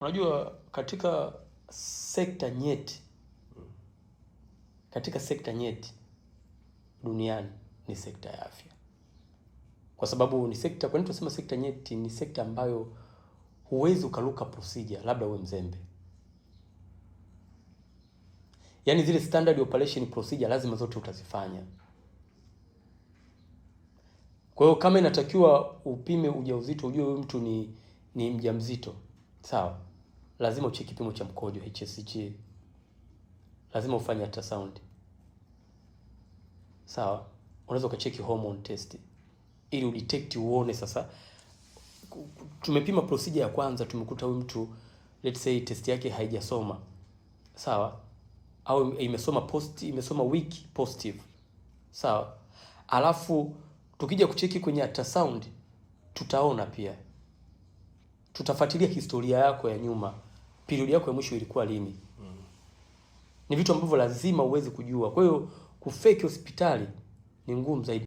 Unajua katika sekta nyeti, katika sekta nyeti duniani ni sekta ya afya, kwa sababu ni sekta. Kwa nini tunasema sekta nyeti? Ni sekta ambayo huwezi ukaruka procedure, labda uwe mzembe. Yaani zile standard operation procedure lazima zote utazifanya. Kwa hiyo kama inatakiwa upime ujauzito, ujue huyu mtu ni mjamzito, sawa, lazima ucheki kipimo cha mkojo HSG, lazima ufanye ultrasound, sawa. Unaweza ukacheki hormone test ili udetect, uone sasa. Tumepima procedure ya kwanza, tumekuta huyu mtu, let's say, test yake haijasoma sawa, au imesoma post, imesoma weak positive, sawa. Alafu tukija kucheki kwenye ultrasound tutaona pia, tutafuatilia historia yako ya nyuma, period yako ya mwisho ilikuwa lini. Ni vitu ambavyo lazima uweze kujua. Kwa hiyo kufeki hospitali ni ngumu zaidi.